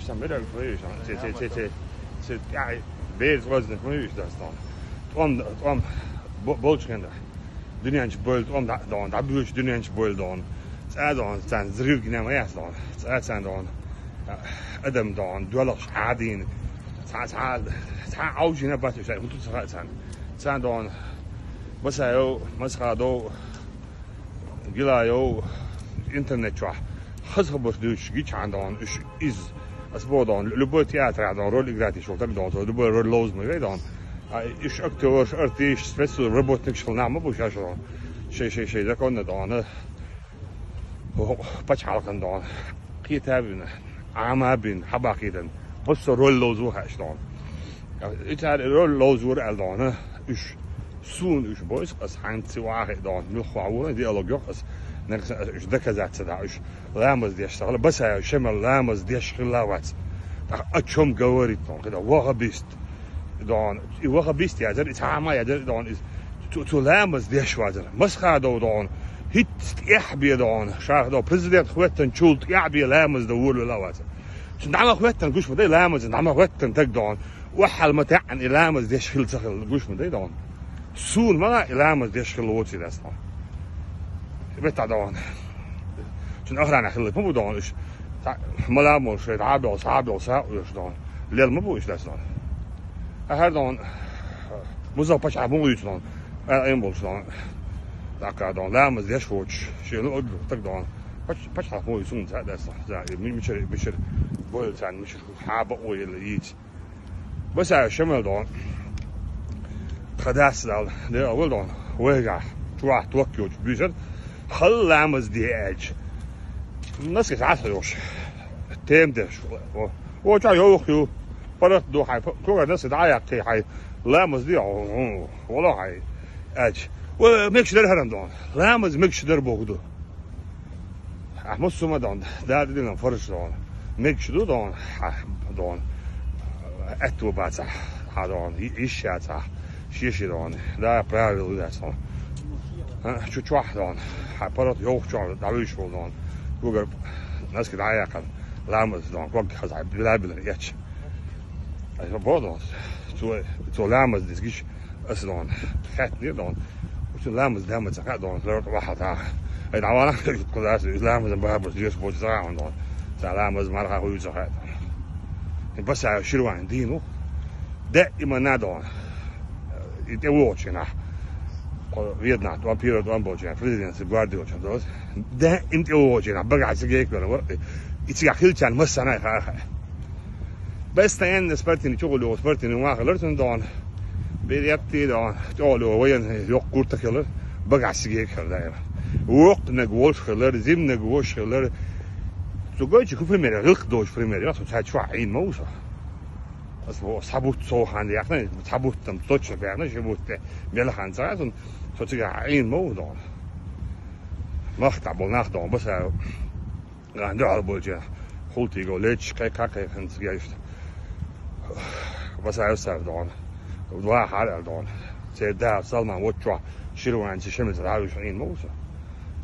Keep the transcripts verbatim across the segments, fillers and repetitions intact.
Сан бераг хойш, ци, ци, ци, ци, ци, ай, бер цӀозна хойш дац дон. ТӀом, тӀом бо-, болчу хенахь. Дуьнен чу бойла тӀом дӀа, дон, дӀабуьйш дуьнен чу бойла дон. ЦӀа дон, царна зрив гина ма яц дон. ЦӀа царна дон. Адам дон, доьлхуш хьадийна. Цхьа, цхьа, цхьа Ӏовжина бац уьш, хӀун ду ца хаьа царна. Царна дон. Басаев, Масхадов, Гилаев интернет чохь хаза хабарш дуьйцуш гичхьана дон уьш иза. Ас боху дон, любой театрехь дон роль играть йиш волу стаг дон, цо любой роль ловза ма вей дон. А уьш актёрш, артисташ, спецслужба работникаш хила нах ма бу шаьш дон. Шай, шай, шай законна дон. Пачхьалкхан дон. Кхета а бина, Ӏама а бина, хьабахкийтина. Массо роль ловзо хаьаш дон. И цара роль ловзора аьлла дон, уьш. Суна уьш бойса, ас хьанца ца вахе а дон, муьлхха вахана диалог йоккху ас, нагахь санна ас уьш доказать ца дахь, уьш ламаз деш ца хила, Басаев Шемал ламаз деш хилла а вац. ТӀаккха о чём говорит дон, кхидӀа вахабист дон, и вахабист яцара, и цхьа а ма яцара дон, иза цу, цу ламаз деш вацара. Масхадов дон, хӀинцца тӀехь бен дон, ша дон, президент хӀоьттинчул тӀехь бен ламаз дан волавелла а вацара. Цуьнан дӀа ма хӀоьттина гуш ма дай, ламазан дӀа ма хӀоьттина стаг дон. Охьал ма таьӀна и ламаз деш хила ца хилла, гуш ма дай дон. Суна ма лаьа и ламаз деш хилла воций дац дон. Бетта дон. Цуьнан охрана хилла ма бу дон уьш. Цхьа, ма ламо шайн дӀа а бел, схьа а бел, схьа а оьшу дон. Лел ма бу уьш дац дон. Ахьар дон. Музал пачхьа муха юьйцу дон. Ай, ай, болуш дон. ТӀаккха дон, ламаз деш воцуш, шен луъург стаг дон. Пач-, пачхьалкх муха юьйцу, суна ца а дац дон. Ца, мичара, мичара бойла царна, мичара хьаба а ойла йийца. Басаев Шемал дон. Тхан дас дал, де а вал дон. Вайгахь, чохь ток йоцуш буьйсар. Хала ламаз де аьлча. Наски схьа а йолуш. Тема деш. О, о, чохь йовха ю. ПаргӀат ду хьайн, когара наски дӀа а яккхий хьайн. Ламаз де, о, о, вало хьайн. Аьлча. О, мегаш дара хӀара дон. Ламаз мегаш дара боху ду. Ахь муссума дон, Дала дина фарз дон. Мегаш ду дон, хьа, дон. Аьтту бацахь, хьа дон, йиш яцахь, шеши дон. Да, правила ду дац дон. А, чу чохь дон, хьа паргӀат йовха чохь дӀавуьйш волу дон. Когара наски дӀа а яьккхина, ламаз дон, ког хазахь, била-била эч. Ай, бо дон, цо, цо ламаз дизгиш, Ас дон, хаьттинера дон. Уьш ламаз дан ма ца хаьа дон, ларт вахьа тӀаккха. Ай, дӀавала, кхуза ас, уьш ламазан бабург, зоьш боцу ца хаьа дон. Ца ламаз марха хуьйцу ца хаьа дон. И Басаев Ширван дийна ву. Де и ма на дон. И тӀе вогӀучу нах. Кхо веднахь, тӀом пирот тӀом болчу, президентский гварди йолчу дон. Де им тӀе вогӀучу нах, багахь цига геквелла вара. И цигахь хилчарна массарна а хаьа хаьа. Постоянно спортивный, чухула йолу спортивный ма хилар цуьнан дон. Беретти дон, чӀогӀа йолу военный йоккха куртак хилар, багахь сигек хилар даима. Воккханиг волуш хилар, зиманиг волуш хилар. Цу гойчу хӀун пример, гӀиллакх доцу пример, яхь, со цхьа чохь Ӏийна ма ву со. Ас бо, схьабутт со хьан яхна, схьабуттам точно баьхна, ши бутт тӀе мелхан ца хьан, со цигахь Ӏийна ма ву дон. Махка болу нах дон, баса. Ган дуьхьал болчу хӀултиго лечча кхайкха кхайкхина цига иштта. Басаев сара догӀана. Вахьара аьлла догӀана. Церан да Салман вот чохь Ширванча Шемица дӀа уьш Ӏийна ма ву со.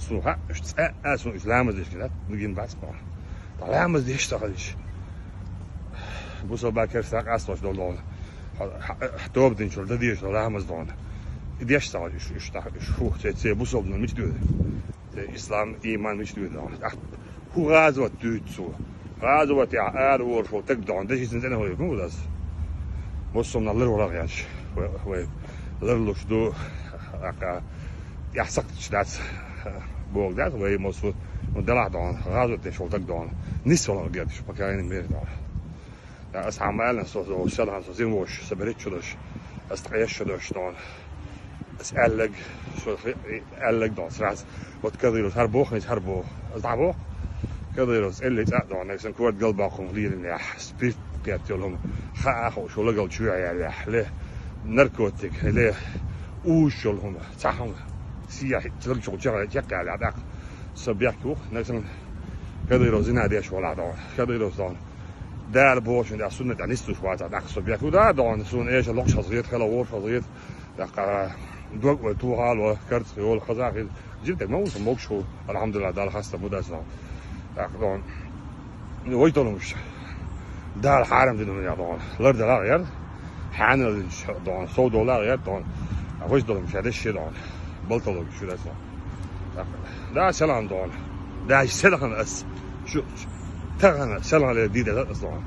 Суна хаьа, уьш цӀа а, суна уьш ламаз деш гина, гина бац бохьа. Ткъа ламаз деш ца хилча. Бусалба керста къастош долу догӀана. Хьо-, хьо-, тоба динчуьра дан дезаш долу ламаз догӀана. И деш ца хилча, уьш, уьш, уьш, уьш, фу, церан, церан бусалбанан мича доьду? Те ислам, ийман мича дуьйна? ТӀаккха хӀун гӀазот дуьйцу цо? ГӀазотехь ара волуш волу стаг догӀана, деши цуьнан цӀена хӀун ю, хӀун ду аса? Массо а лар вара гӀерташ, вай, вай ларлуш ду, тӀаккха тӀехь сакхташ дац, боху дац, вай массо а, ну, делахь догӀана, гӀазот деш волу стаг догӀана, нисвала гӀерташ, по крайней мере, догӀана. Аса хьан ма аьллина, со, со, селхана со зин вуш, со берриг чу даш, аса ткъеш чу даш дон. Аса аьллаг, со хи-, аьллаг дон, сразу. Вот Кадыровс хӀара боху, хӀинца хӀара боху. Аса дӀабоху. Кадыровс элли цӀа дон, аса корта галбаккхун лийринехь, спирт кхетта йолу хӀума. Хаа хууш, шу лагал чоьхьа яьллехь, ле наркотик, ле уьш йолу хӀума, цхьа хӀума. Сияхь, лаг чу чекх-, чекхъяьллехь, тӀаккха со бехк ву, аса Кадыров зина деш волахь дон. Кадыровс дон. Дала бохучун тӀехь суннат тӀехь нислуш вацахь, тӀаккха со бехк ву да, догӀана, суна эша локхуш хазахета, хала вогӀуш хазахета, тӀаккха дог вай тухал вай, карцах йолу хаза хила. Жимтаг ма ву со, могуш ву, алхьамдулиллахӀ, Далла хастам бу аса догӀана. ТӀаккха догӀана. Вай толумаш. Дала хьарам дина хӀума яхь дона. Лардала гӀер, хьанал дона, сов дола гӀер дона. А вуж долу ша деш ши дона. Балталог шу даса. Да, селхан дона. Да, селхан ас. Шу, тахана селхан ле дида ас дона.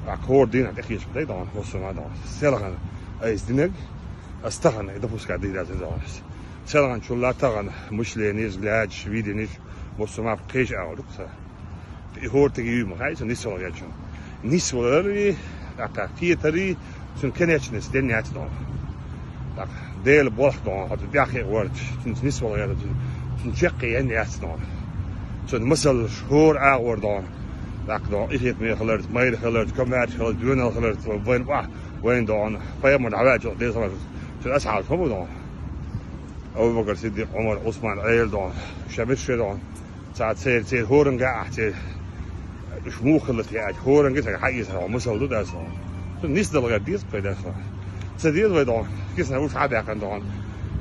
А кор дина тӀехиш дай дона, хосума дона. Селхан айс динаг, ас тахана допуска дида дона. Селхан чулла тахана мышление, взгляд, видение, хосума кеш агӀур дукса. И хӀортиг юй ма хай, цу нисвала гӀерчун. Нисвалари, ака, кхетари, цун конечность ден яц дона. Так, Дела болх дона, хьо цу бяхе варч, цун нисвала гӀер, цун, цун чеккхе ян яц дона. Цун масал хӀор агӀор дона. Так, дона, и хет ме халарц, майр халарц, комач халарц, дуьнал халарц, вайн ва, вайн дона. Пайхамар хьавач, дезамар, цун асхьаб хӀо дона. Абу Бакр Сиддикъ, Умар, Усман, Ӏел дона. Шабир ши дона. Ца цер, цер хӀоранга ахь цер. Уьш муха хилла те аьлча, хӀоранга ца хьаийса хьо, масал ду дас хьо. Цу нисдала гӀер деза кхой дас хьо. Ца деза вай дона, кисна уьш хьабаьккхина дона.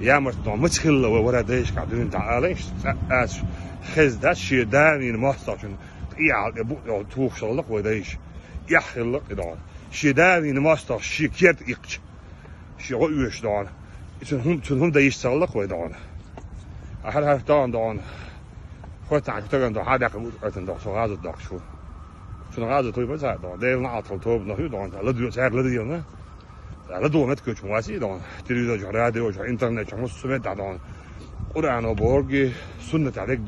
Ямарт дона, маца хилла вай вара дайшка дуьйна тӀа алайш, ца ас хез дас ши давин мостагӀчун тӀехьал тӀе бу-, тухуш хилла вай дайш. Яхь хилла и дона. Ши давин мостагӀ, ши керт иккхача. Ши гӀо оьшуш дона. И цун хӀум-, цун хӀума дан йиш ца хилла вай дона. А хьар-хьар тахана дона. Хьо тахана тагана дона, хьан даккха бу оьтан дона, со гӀазот доккхуш ву. Цун гӀазот вуй база дона. Дела наӀалт хила тоба нах ю дона. Ладуьйла, цаьрга ладуьйла. Ладуьйла мет кучу васи дона. Телевизор чу, радио чу, интернет чу, муссу мет дона. Къуръано борги, суннат Ӏалек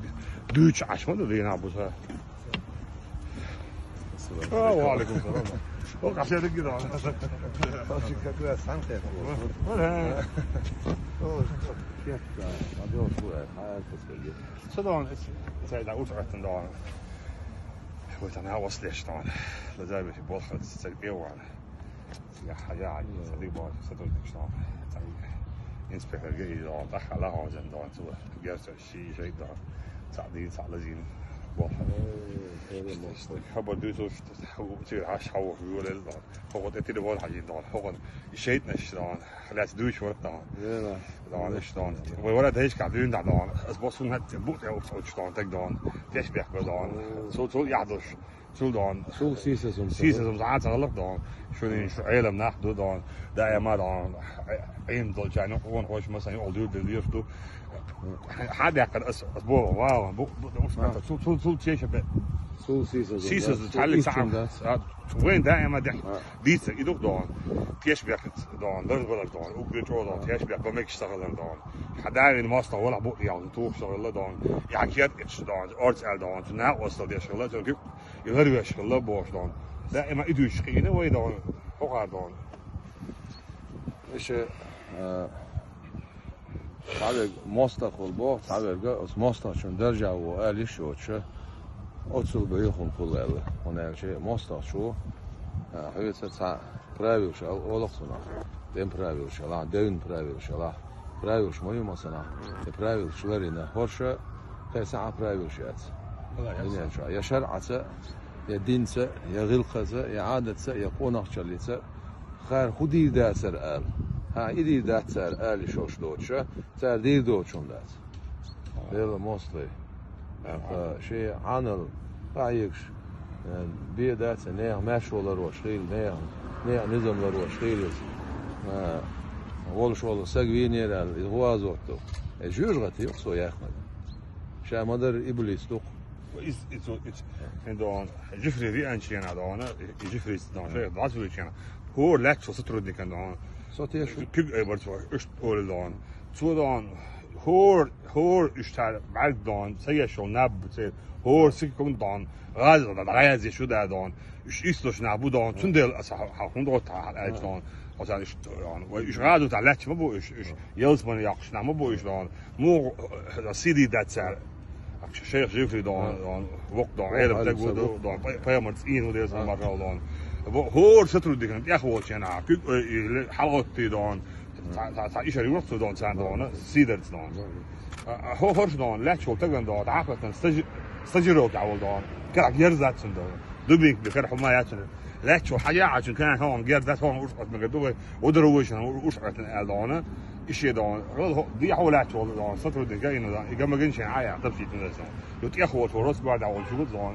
дуьйцуш Ӏаш ма ду дийнахь буса. А, ва алейкум салам. О, къаьстта дигира. Как раз санкъе. О, чекка, мадёр шуэ, хьаьл кусгали. Со дон, эс, эс айда уьш аттан дон. Вай тана васлеш дон. Лазар беши болхат, цаьрга певан. Я, я, я, садик бон, сотрудник дон. Цаьрга инспектор ге и дон, тахала хозен дон, цу герцог. Ши шайта дон. Цхьаъ дийна, цхьаъ лазийна. Боху. Ой, ой, ой. Хабар дуьйцуш, цигара хьаш хьавош вуьйлал дон. ХӀокху тӀе телефон хьажийна дон. ХӀокхунна и шайтӀанаш дон. Лаьцна дуьйцуш вара дон. Вера. Дон, иш дон. Вай вара дайшкахь дуьйна дон. Ас бо сунна хӀатта бу тӀе уьш дон, таг дон. Теш бехк дон. Ой. Цул, цул яхь долуш. Цул дон. Цул сийсазум ца. Сийсазум ца, ца гӀалакх дон. Шуна шу Ӏелам нах ду дон. Даима дон. Ӏим долчарна юкъа вон хойш, масала, юкъа дуьйр дир леш ду. Хьан даьккхар ас, ас боху, вау, бу, бу, бу, бу, цул, цул, цул чеша бе. Цул сийсазум. Сийсазум, да, цул цхьалли ишчун цхьа. Да. А, вайн даима дехь. А. Дийца, и дух дон. Теш бехк дон, дарж балар дон. Угри чӀо дон, теш бехк, ба мегаш сахалар дон. Хьан даима мостагӀа валахь бу, ял, тухуш сахалла дон. Я кет иш дон, орц аьл дон. Цу накъостал деш хилла, цу И ларвеш хилла бохуш дон. Даима и дуьйцуш кхиийна вай дон. ХӀокхар дон. Иша, а, цхьаверг мостагӀа хуьлу боху, цхьаверга оцу мостагӀчун даржа ву аьлла йиш йоцуша, оццул бехун хуьлу аьлла. ХӀунда аьлча мостагӀчо, а, хьоьца цхьа правилаш ал-, олу-кх цунах. ДӀен правилаш ялахь, девнан правилаш ялахь. Правилаш ма ю масанахь. И правилаш ларина. ХӀорша кхин цхьа а правилаш яц. Дуьнен чохь. Я шарӀаца, я динца, я гӀиллакхаца, я Ӏадатца, я къонахчаллица. Хара хӀун дийр дацара ала. ХӀан, и дийр дац цара ала шош доцуша, цара дийр доцуш хӀума дац. Делла мостагӀий. ТӀаккха шен Ӏанал къахьегаш, э, бен дац, нехан маьршо ларош хилла, нехан, нехан низам ларош хилла иза. Э, волуш волу саг вийнера аьлла, иза гӀо азот ду. Э, жоьжахати ю-кх цо яьккхинарг. Ша ма-дарра иблис ду-кх. Иза, иза, иза, хин дон, Джеффри Вианчена дон, и Джеффри дон, шайх дон, Джеффри Вианчена. ХӀора лаьттачу сотрудникан дон. Со теша. Куьг айбарца, уьш олу дон. Цо дон, хӀора, хӀора уьш цара бӀаьрг дон, ца еш йолу наб, церан хӀора сиккун дон, гӀаза дон, гӀаза шу да дон. Уьш источник бу дон, цундела аса хьа-, хьа-, хӀунда гӀо тахьа аьлча дон. Хьо царна уьш дон. Вай уьш гӀаза тахьа лаьтташ ма бу уьш, уьш ялсамане йоккхуш нах ма бу уьш дон. Муха, э, сиди дац цара. Шайх Джеффри дон, дон, вокх дон, Ӏелам таг ву дон, пай-, пайхамар цӀийна ву деза мархал дон. Во-, хӀора сотрудникан тӀех волчу хенахь, куьг, э, и ле-, хьалгӀоттий дон. Цхьа, цхьа, цхьа ишар юрт цу дон, царна дон, сийдарца дон. А, а, хӀо-, хӀорш дон, лаьтташ волу таган дон, дӀахӀоттан стажи-, стажировка волу дон. Карахь герз дац цунна дон. Дубинка бе кара хӀума яц цунна. Лаьтташ волу хьан яхьачун кана хьуна герз дац, хьуна уьш къотмага ду вай. Удара вуйшина, уьш къотна аьлла дон. И шен дон. Хьо-, хьо-, дехьо лаьтташ волу дон, сотрудник гаина дон. И гамагин шен хьан яхь, тапсийтина дон. Ю тӀех волчу Росгвардия волчу гуд дон.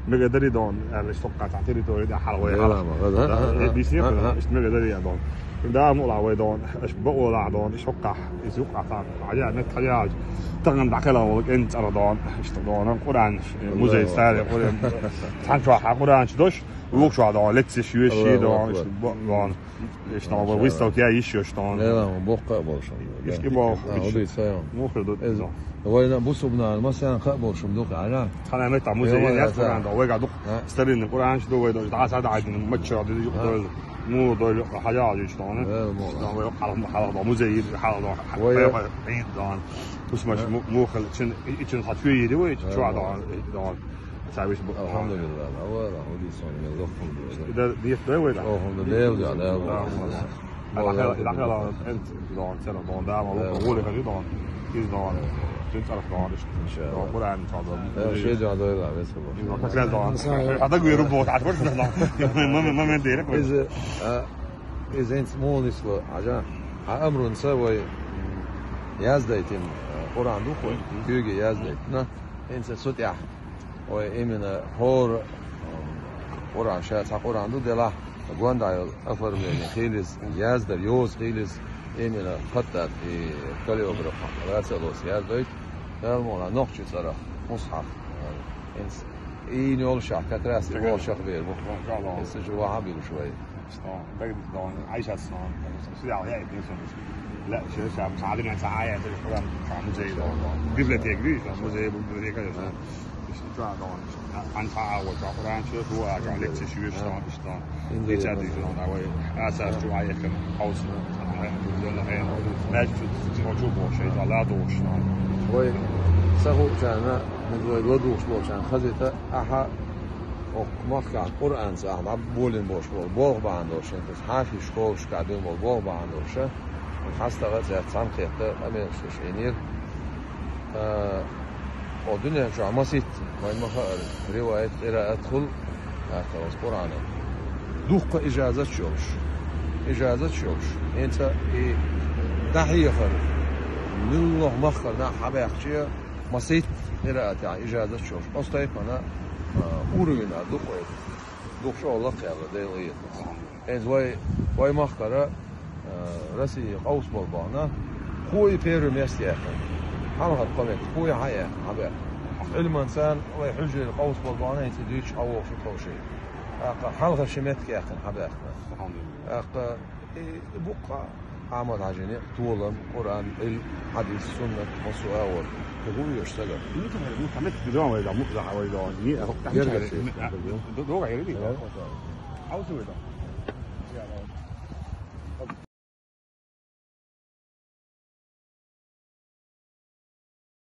Мегадари дон, аьлла, иштта хӀокху цхьа территори тӀехь хьала вай хьала. Ма, ма, ма, ма, ма. Э, бисне, ма, ма, ма. Иштта мегадари а дон. Да, мула вай дон. Аш бакъола дон, иш хӀокхахь, из юкъахь цхьа, хьаьжа, мет хьаьжа. Тахана дӀакхелхина волу кӀентан цӀарах дон. Иштта дон, Къуръан, э, музей, Аллаху старый акбар. Къуръан. Цхьана чохь Къуръанча дош, вукху чохь дон, лекцеш йоьший Аллаху дон, акбар. Иштта бо-, дон. Иштта вай выставка йиш йош тхуна. Нелан боккха а болуш хӀума. Ишки боху. А, хӀун дуьйцу, сан? Муха ду. Иза. Вайна бусубнана масех кхаъ болуш хӀума ду-кх, Ӏажа? Тхьана метта музей, я, я, яц Къуръан да, вайга дукха. А? Старинный Къуръанаш ду, вай дожа дӀа схьа дӀа дина, маччара дина, юкъа дойла. Муха дойла, хьажа а йиш тхуна. Э, мо. Дан вай хьалха, хьалха музей, хьалха, вай хьалха, дан. Бусмаш, а? Му-, муха, чин, и, и чин хьа чуьйри вай, э, чуа мо. Дан, дан. Ца виш бу-, Алхьамдулиллах, Аллах, Аллах, Ди сон мел доккхун ду. Ида диет дай вай да? Охуна Дела, Дела, Аллах. Аллах. Аллах, Аллах, Аллах, энт, дон, цера, дон, да, ма, Дела. Гули хади, дон. Из, дон. Цин царах, дон, иш. Иншаллах. Дон, Къуръан, иншаллах. Э, ши дон, дон, да, вес, Аллах. Ин, как раз, дон. Аса. А так вы работаете, а вот, дон. Момент, момент, дерек, вай. Из, а, из энц молнисло, Ӏажа. А амрунца вай яздайтин, э, Къуръан ду, хой, куьйге яздайтина. Энца сутя. Ой, именно хӀора, м, Къуръан, ша цхьа Къуръан ду делахь, гонда йолу оформление хилиз, яздар йоза хилиз, именно хаттат и каллиграф лаца лос яздойту, Дала мукъ лахь, нохчийн цӀарах, мусхьаф, э, инс-, ийна йолушехь, как раз и волшах бер бу. Инса жу вахьа билуш вай. Сон, даг, дон, Ӏайшат сон, сидал яа дин сон. Ла, ше, ша, ша, дин ца ая, ца, Къуръан, ша, музей, дон, дон. Библиотека, видишь, дон, музей, библиотека, дон. Ишта, дон, ан ца а, вот, Къуръан, шу, шу, а, лекция, шу, шу, ишта. Ин дин ца дин, дон, а, вай, а, ца, шу, а, яххан, хаус, дон, а, дон, а, дон, а, шу, шу, шу, бо, ше, дон, ла, дон, шу, дон. Вай, са ху, чана, муд вай, ладугӀуш болчарна хазита, ахьа, Оха махкахь Къуръанца ахьа дӀаболийна болуш болу болх бахьана долуш, шен таса хьафиш школашкахь дуьйна болу болх бахьана долуш, хьастагӀа а цаьрца цхьаьнакхетта къамелаш деш Ӏийнера. Э, оха дуьнен чохь масийтта, вайн ма хаара, риваят, къираат хуьлу, атта оцу Къуръанан. Дуккха ижазаташ йолуш. Ижазаташ йолуш. ХӀинца и дӀахьехар, муьлхха махкара нах хьабаьхча, масийтта къираатехь ижазаташ йолуш. Оцу тайпана, а, уровень а дукха вай, дукха чӀогӀа лакхаелла Делан гӀетарца. ХӀинца вай, вай махкара, а, Россия къовса болу бахьана, кхо и первое место яьккхина. Хьалхара кхо меттиг кхо и хьа яьккхина, хьабаьккхина. Ӏилманца вай хьуьжарера къовса болу бахьана, хӀинца дуьйцуш Ӏа вохуш кховший. ТӀаккха хьалхара ши меттиг яьккхина, хьабаьккхина. ТӀаккха И буккъа Ахьмад-Хьаьжин толам, Къуръан, Ӏилм, хьадис, суннат, массо а агӀор. Кху хӀун оьшу стага? Ну, там, ну, там это дом, это, ну, да, ой, да, не, а, там, Герга там, шесть, а, да, да, да, да. А вот, а. А вот это.